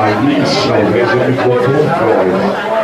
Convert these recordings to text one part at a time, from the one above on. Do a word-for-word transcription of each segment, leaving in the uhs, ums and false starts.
Links, äh, wer so Mikrofon freut.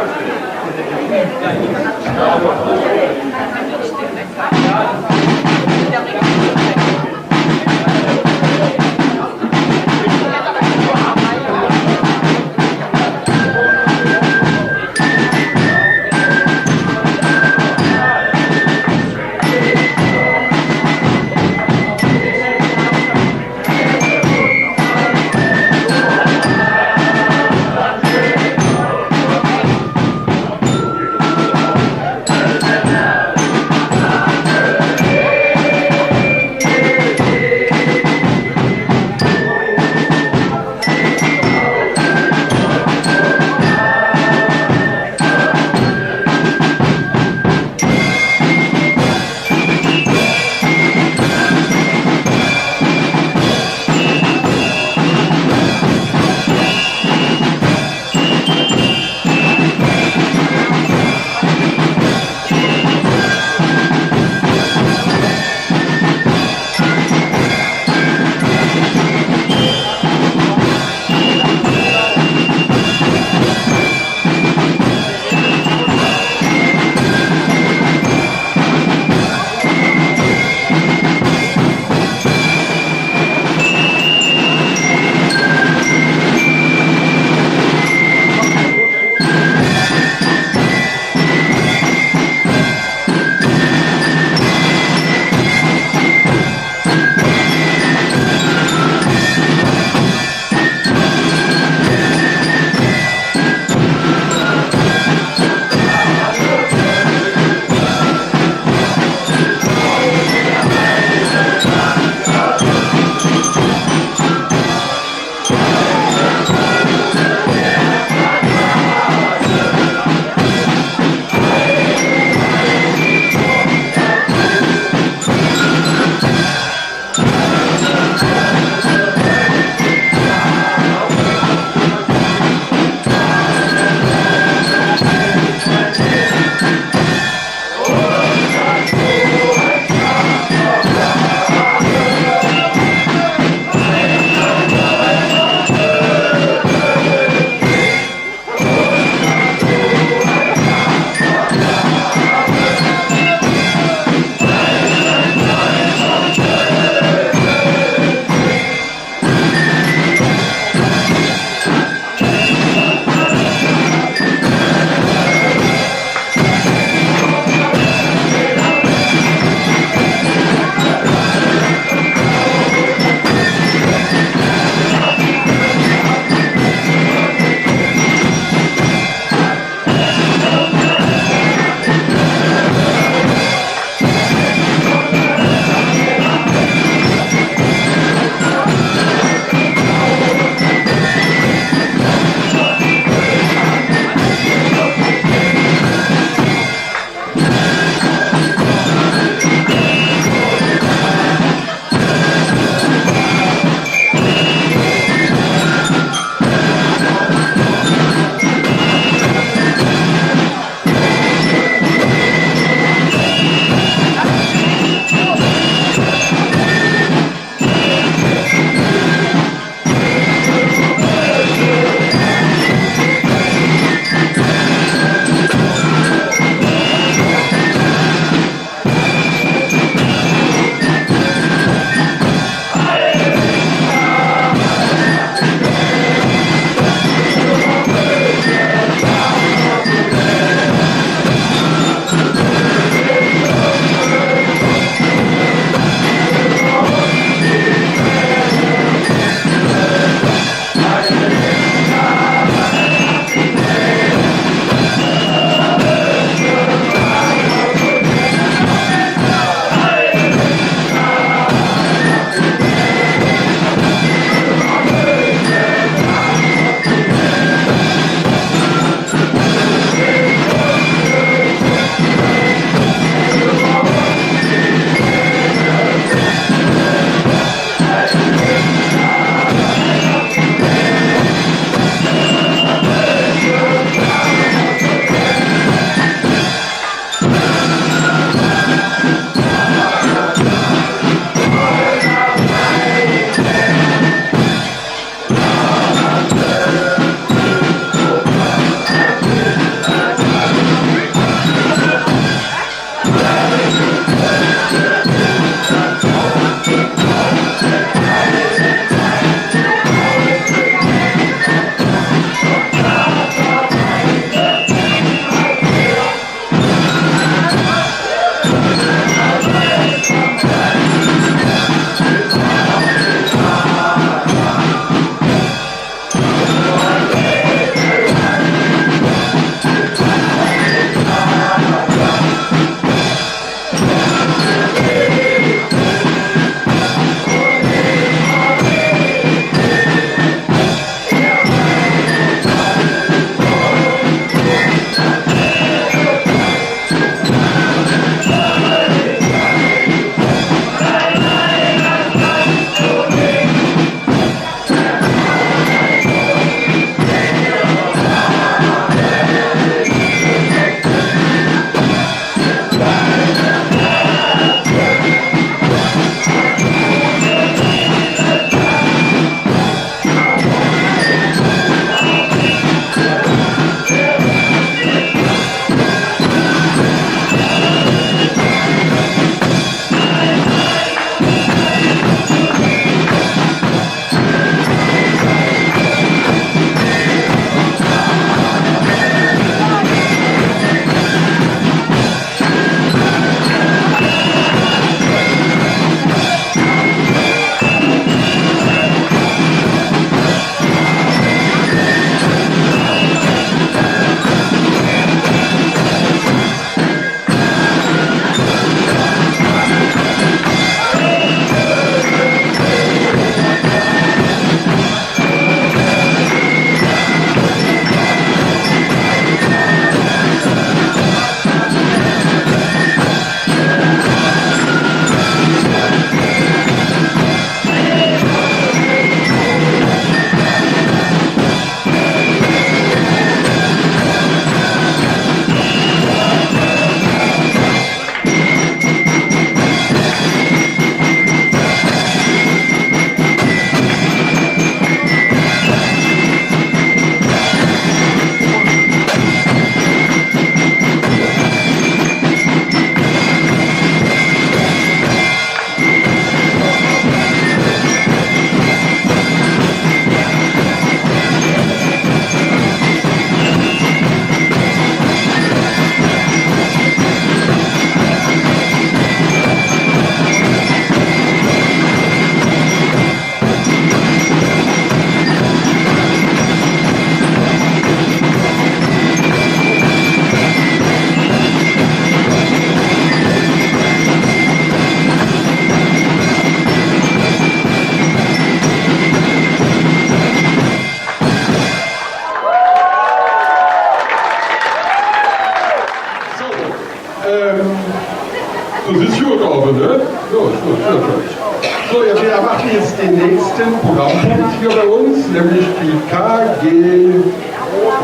Jetzt den nächsten Programmpunkt hier bei uns, nämlich die K G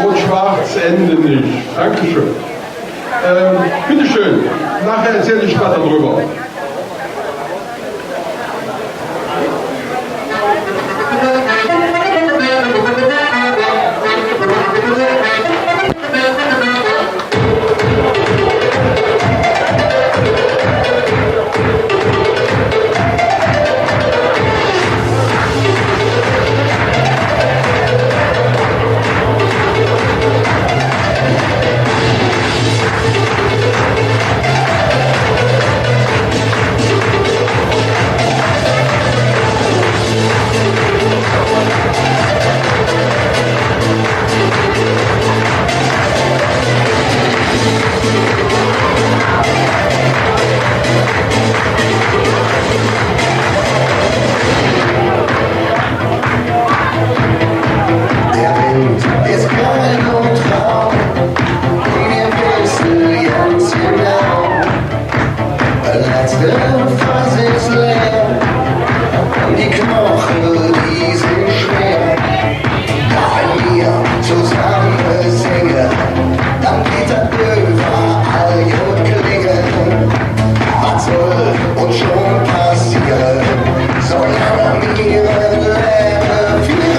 Rot-Schwarz Ende nicht. Dankeschön. Ähm, bitteschön, nachher erzähle ich weiter drüber. Der Wind ist kalt und rau, und wir wissen ganz genau, der letzte Fass ist leer, und die Knochen, die sind schwer. Wenn wir zusammen singen, dann wird das überall gut klingen. Was soll uns schon passieren, solange wir Leben führen?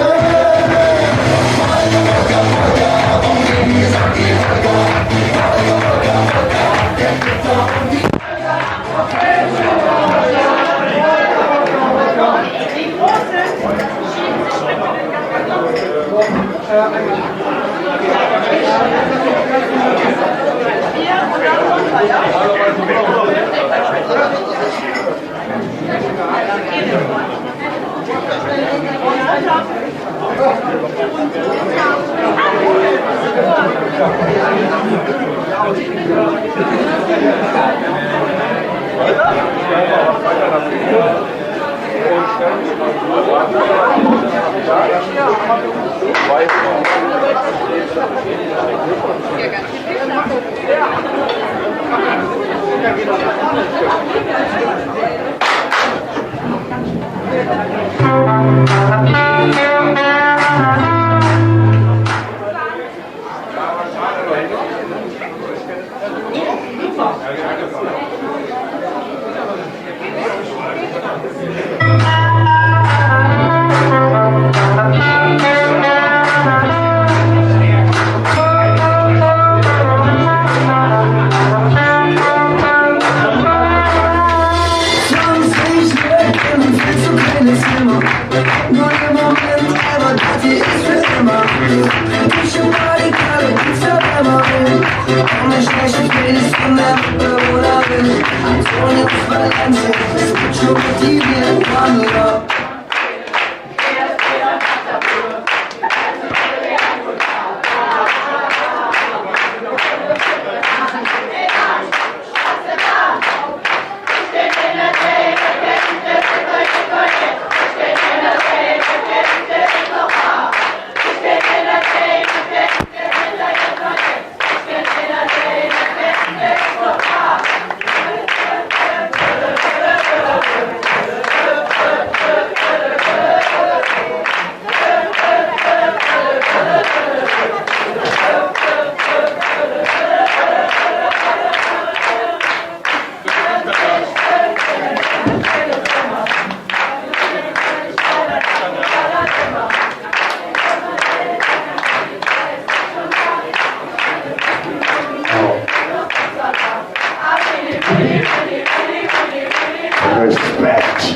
Respekt.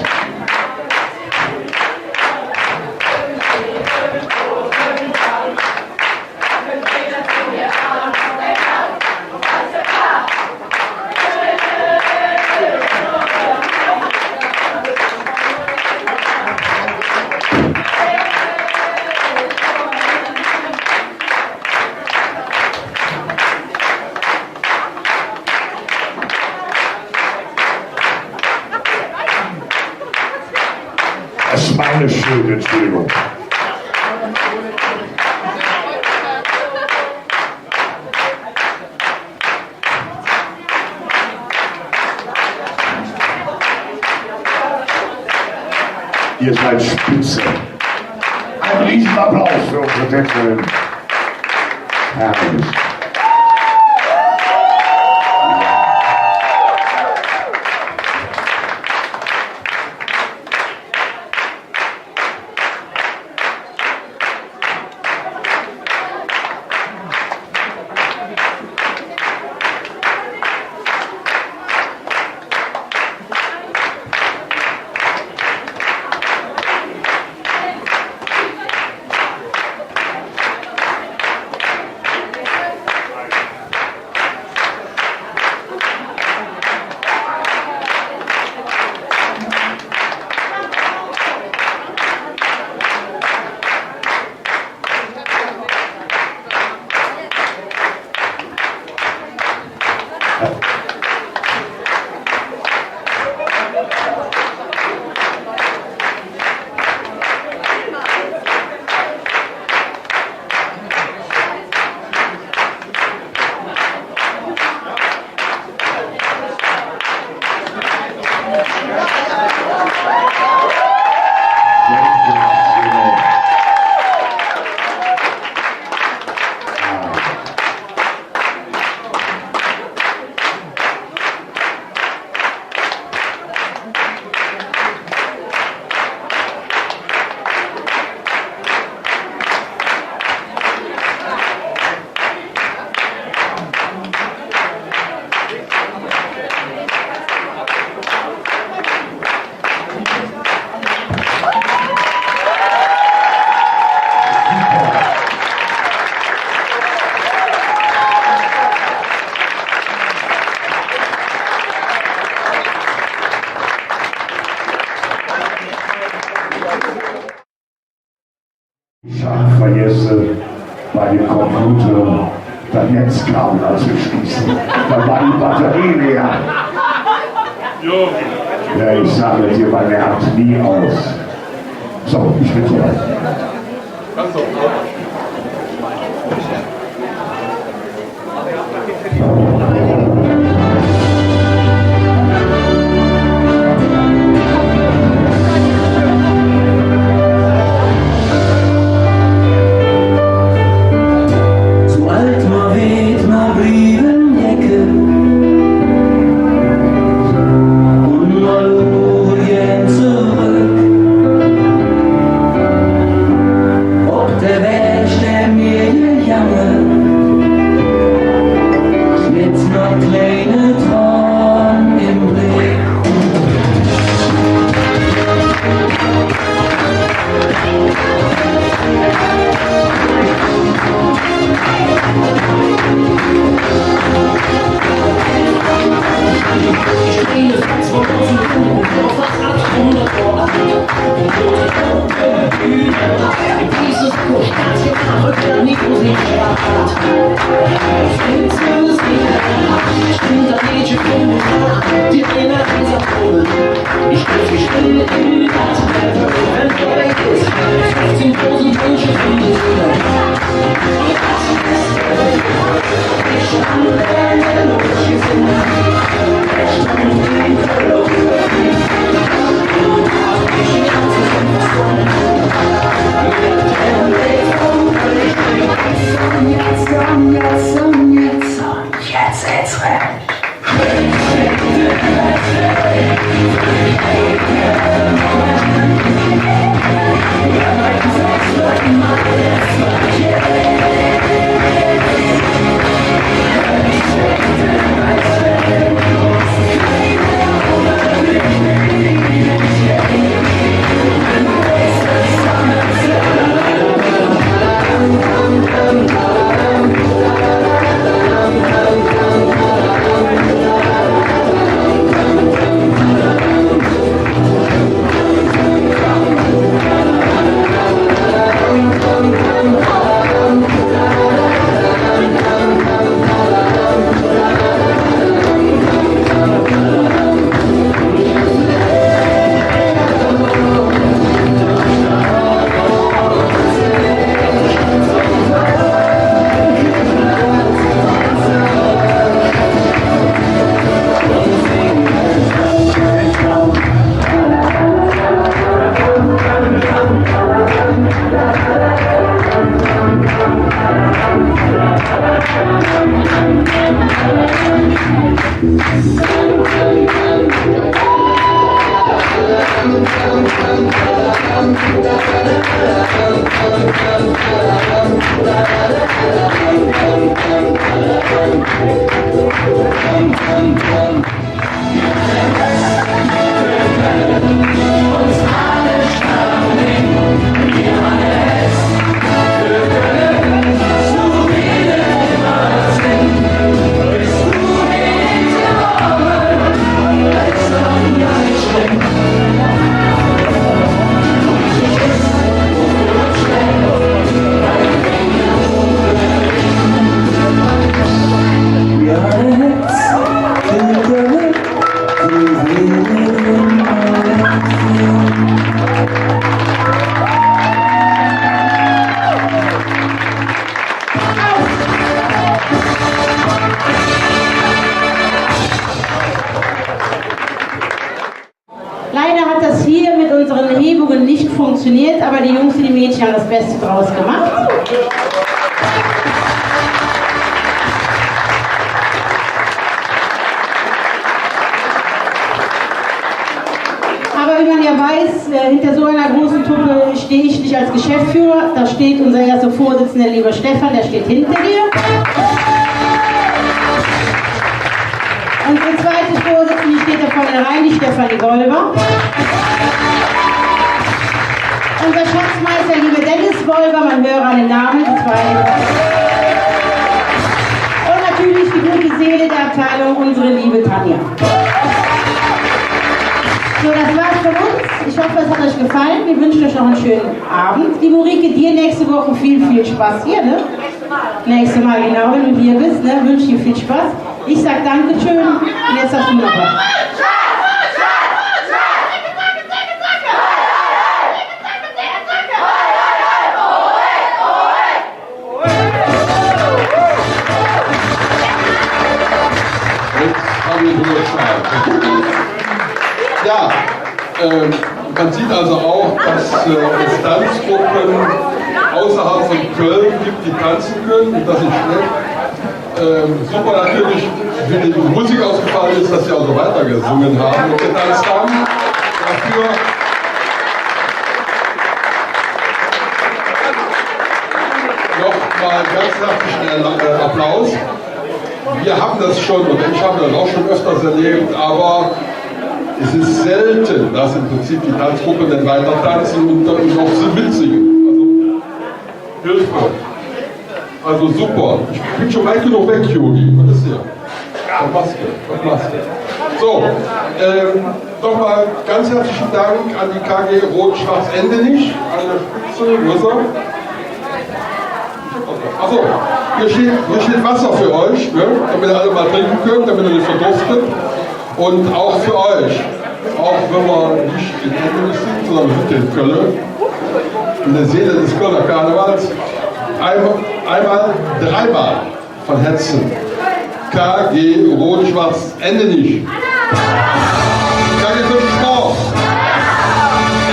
Das ist meine Schuld, Entschuldigung. Ihr seid spitze. Ein Riesenapplaus für unsere Tänzerin. Herrlich. Ich hab vergessen, bei dem Computer das Netzkabel anzuschließen. Da war die Batterie leer. Ja, ich sage dir, meine Hand nie aus. So, ich bin soweit. Su alt mer weed, mer blieve jecke, un mer luure gään zoröck op der Wäg, dä mir gegange, met ner kleine Tron em Bleck. Leider hat das hier mit unseren Hebungen nicht funktioniert, aber die Jungs und die Mädchen haben das Beste draus gemacht. Aber wie man ja weiß, äh, hinter so einer großen Truppe stehe ich nicht als Geschäftsführer. Da steht unser erster Vorsitzender, lieber Stefan, der steht hinter dir. Unsere zweite Vorsitzende steht da vorne rein, die Stefanie Wolver. Unser Schatzmeister, lieber Dennis Wolver, man höre an dem Namen, die zwei. Und natürlich die gute Seele der Abteilung, unsere liebe Tanja. So, das war's von uns. Ich hoffe, es hat euch gefallen. Wir wünschen euch noch einen schönen Abend. Liebe Ulrike, dir nächste Woche viel, viel Spaß hier, ne? Nächstes Mal, genau, wenn du hier bist, ne, wünsche ich dir viel Spaß. Ich sag Dankeschön und jetzt hast du noch was. Jetzt haben wir wieder Zeit. Ja, ähm, man sieht also auch, dass, äh, es Tanzgruppen außerhalb von Köln gibt, die tanzen können. Und das ist schlecht. Ähm, super natürlich, wie die Musik ausgefallen ist, dass sie also weiter gesungen haben und getanzt haben. Dafür nochmal ganz herzlichen Erla-, äh, Applaus. Wir haben das schon, oder ich habe das auch schon öfters erlebt, aber es ist selten, dass im Prinzip die Tanzgruppen dann weiter tanzen und, und auch sie mitsingen. Also, Hilfe. Also super. Ich bin schon weit genug weg, Yogi. Was ist hier? Was machst du? Was machst du? So, ähm, nochmal ganz herzlichen Dank an die K G Rot-Schwarz-Endenich an der Spitze. Wo ist er? Achso, hier steht, hier steht Wasser für euch, ne? Damit ihr alle mal trinken könnt, damit ihr nicht verdurstet. Und auch für euch, auch wenn wir nicht in Endenich sind, sondern wir sind in Köln, in der Seele des Kölner Karnevals, einmal, einmal, dreimal von Herzen. K G Rot-Schwarz-Endenich. K G Fischbau.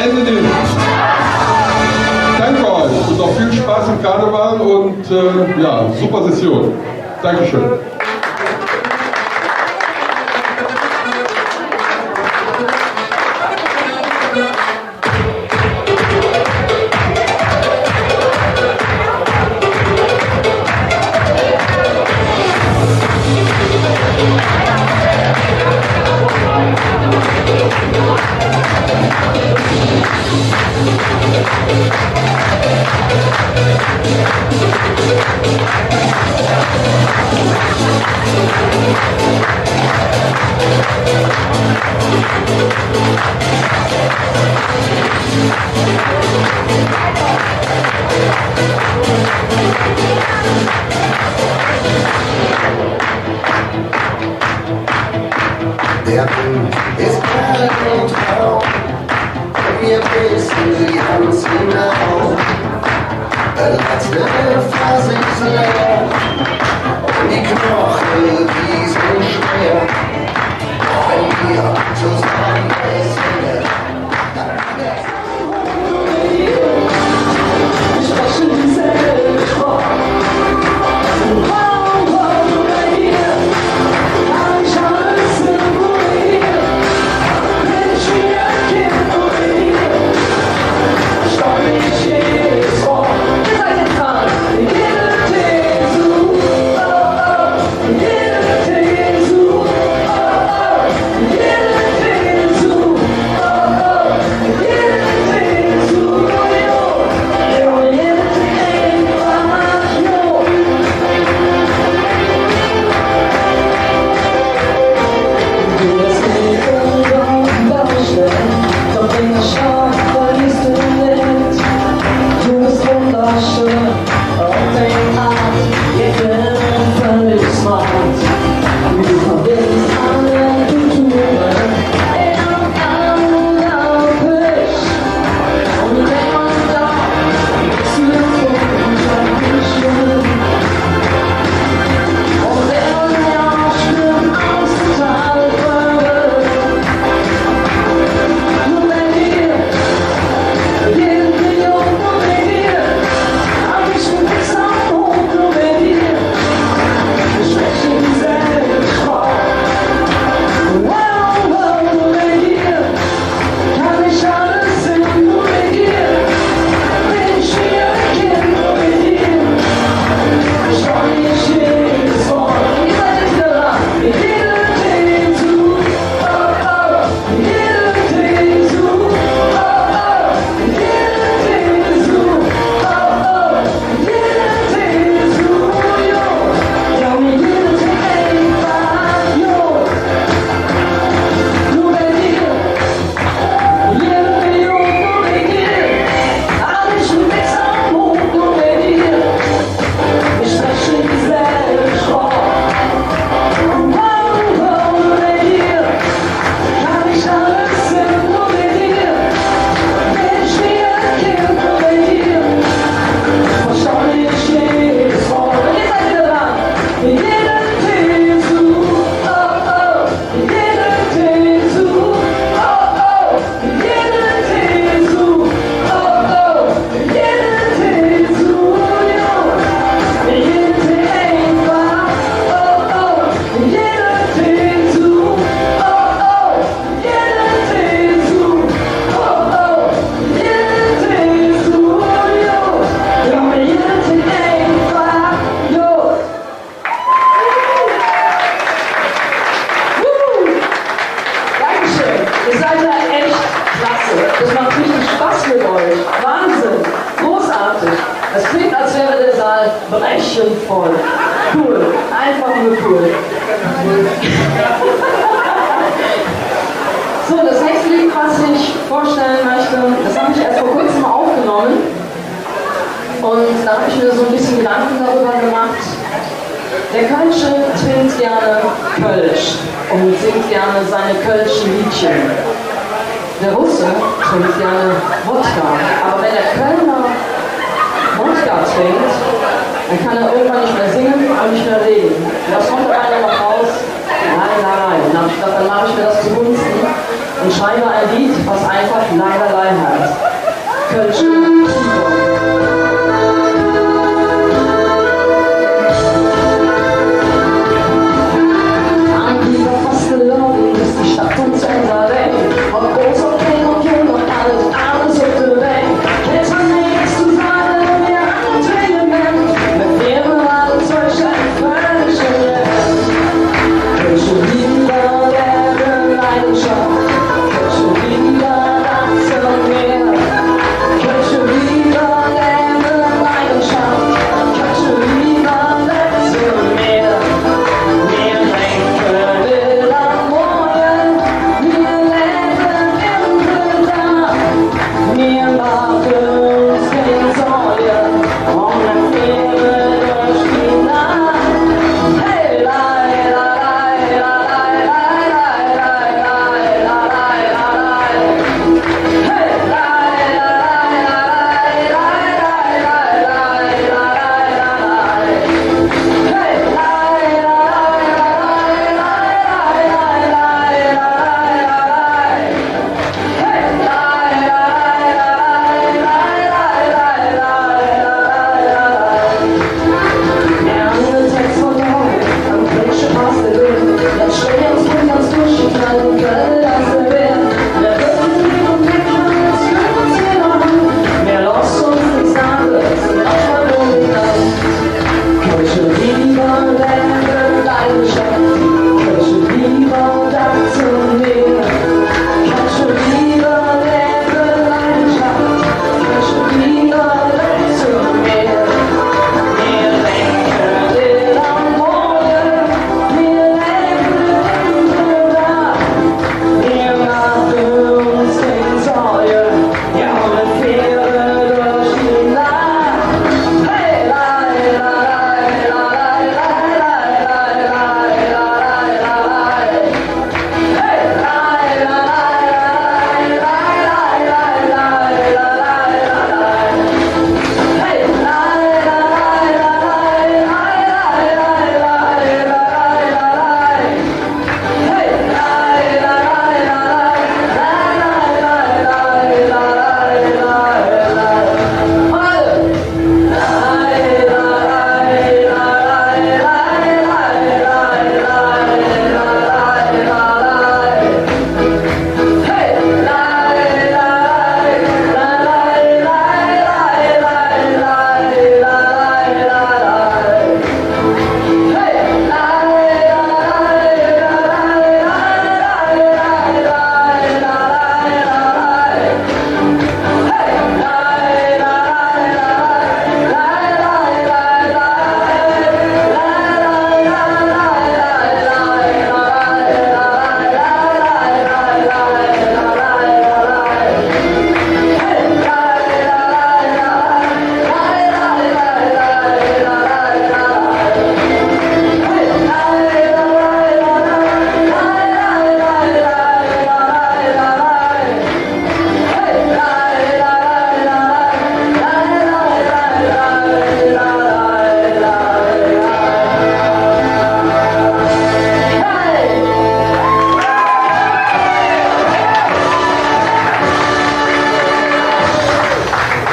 Endenich. Danke euch und noch viel Spaß im Karneval und, äh, ja, super Session. Dankeschön. Der Bund ist ein Traum, mir wissen ganz genau, der letzte Fass ist leer, und die Knochen, die sind schwer, wenn wir zusammen singen. Voll. Cool. Einfach nur cool. So, das nächste Lied, was ich vorstellen möchte, das habe ich erst vor kurzem aufgenommen. Und da habe ich mir so ein bisschen Gedanken darüber gemacht. Der Kölsche trinkt gerne Kölsch und singt gerne seine kölschen Liedchen. Der Russe trinkt gerne Wodka, aber wenn der Kölner Wodka trinkt, dann kann er irgendwann nicht mehr singen und nicht mehr reden. Und das kommt dabei noch raus. Nein, nein, nein. Dann habe ich gedacht, dann mache ich mir das zugunsten und schreibe ein Lied, was einfach Nein, nein, nein heißt. Kölsche Tiger.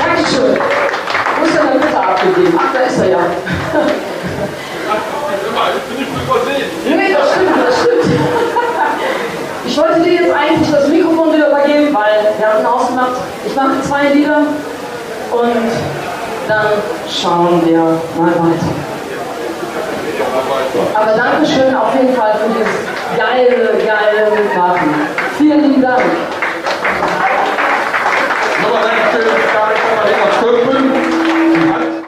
Dankeschön. Wo ist denn der Ritter abgeblieben? Ach, da ist er ja. Nee, das stimmt, das stimmt. Ich wollte dir jetzt eigentlich das Mikrofon wieder übergeben, weil wir hatten ausgemacht, ich mache zwei Lieder und dann schauen wir mal weiter. Aber Dankeschön auf jeden Fall für dieses geile, geile Mitmachen. Vielen lieben Dank. Nochmal Dankeschön, Karl Katharina Stömpel. Danke.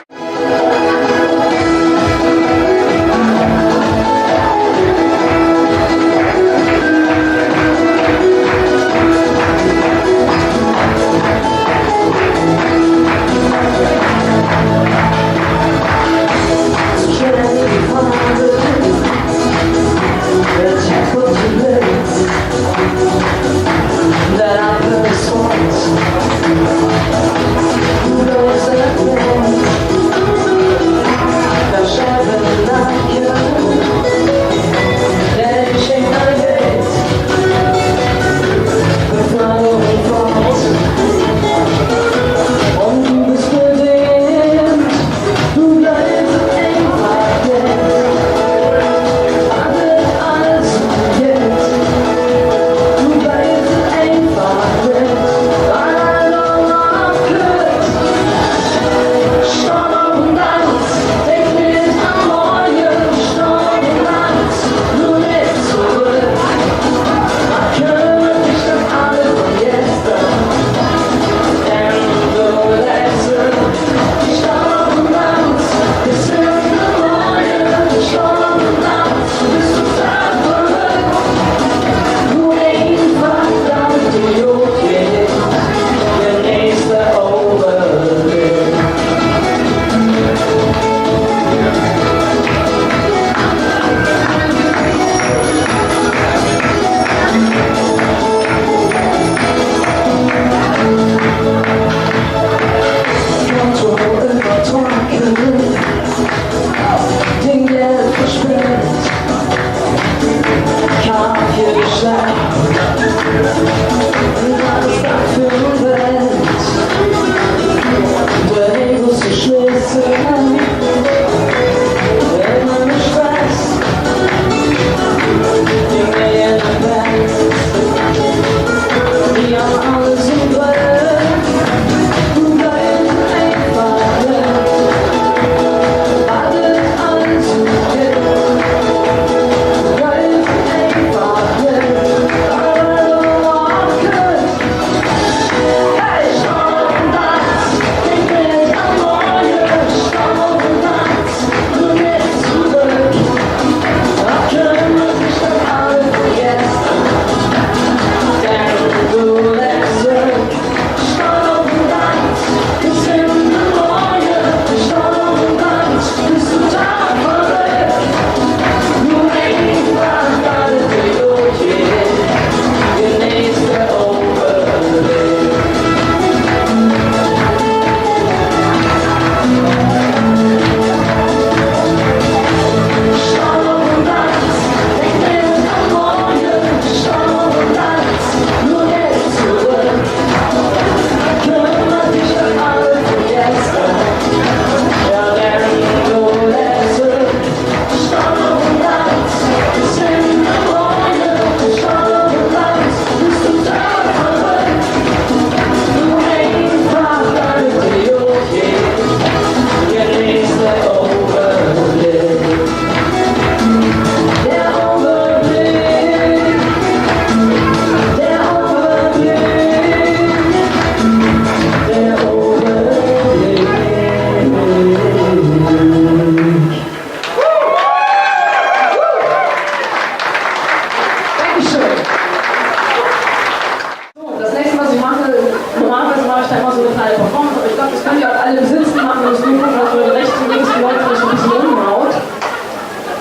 Das könnt ihr auch alle im Sitzen machen, müsst nur gucken, dass ihr rechts und links die Leute nicht ein bisschen umhaut.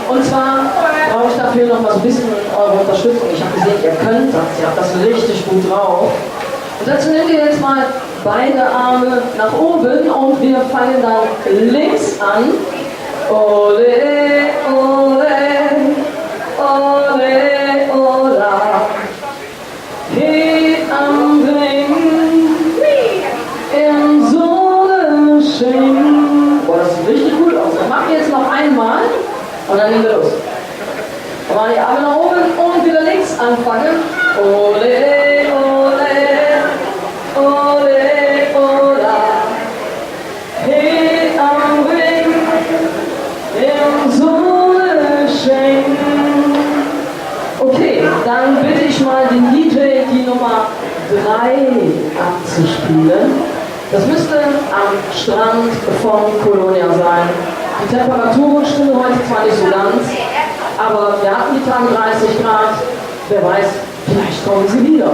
Und zwar brauche ich dafür noch mal so ein bisschen eure Unterstützung. Ich habe gesehen, ihr könnt das, ihr habt das richtig gut drauf. Und dazu nehmt ihr jetzt mal beide Arme nach oben und wir fangen dann links an. Ole, ole, ole, ola. He am Rhing, em Sonnesching. Boah, das sieht richtig gut aus. Dann machen wir jetzt noch einmal und dann legen wir los. Dann machen wir die Arme nach oben und wieder links anfangen. Ole, ole, ole, ola. He am Rhing, em Sonnesching. Okay, dann bitte ich mal den D J, die Nummer drei abzuspielen. Das müsste am Strand von Kolonia sein. Die Temperaturen stimmen heute zwar nicht so ganz, aber wir hatten die Tage dreißig Grad. Wer weiß, vielleicht kommen sie wieder.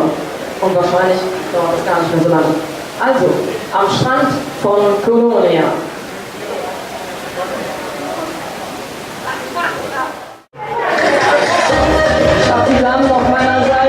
Und wahrscheinlich dauert das gar nicht mehr so lange. Also, am Strand von Kolonia. Ich hab die Damen auf meiner Seite.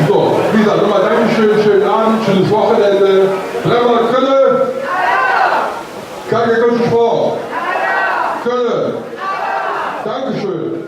So, wie gesagt, nochmal Dankeschön, schönen Abend, schönes Wochenende. Dreimal Kölle. Kacke, Kölle, Sport. Kölle. Dankeschön.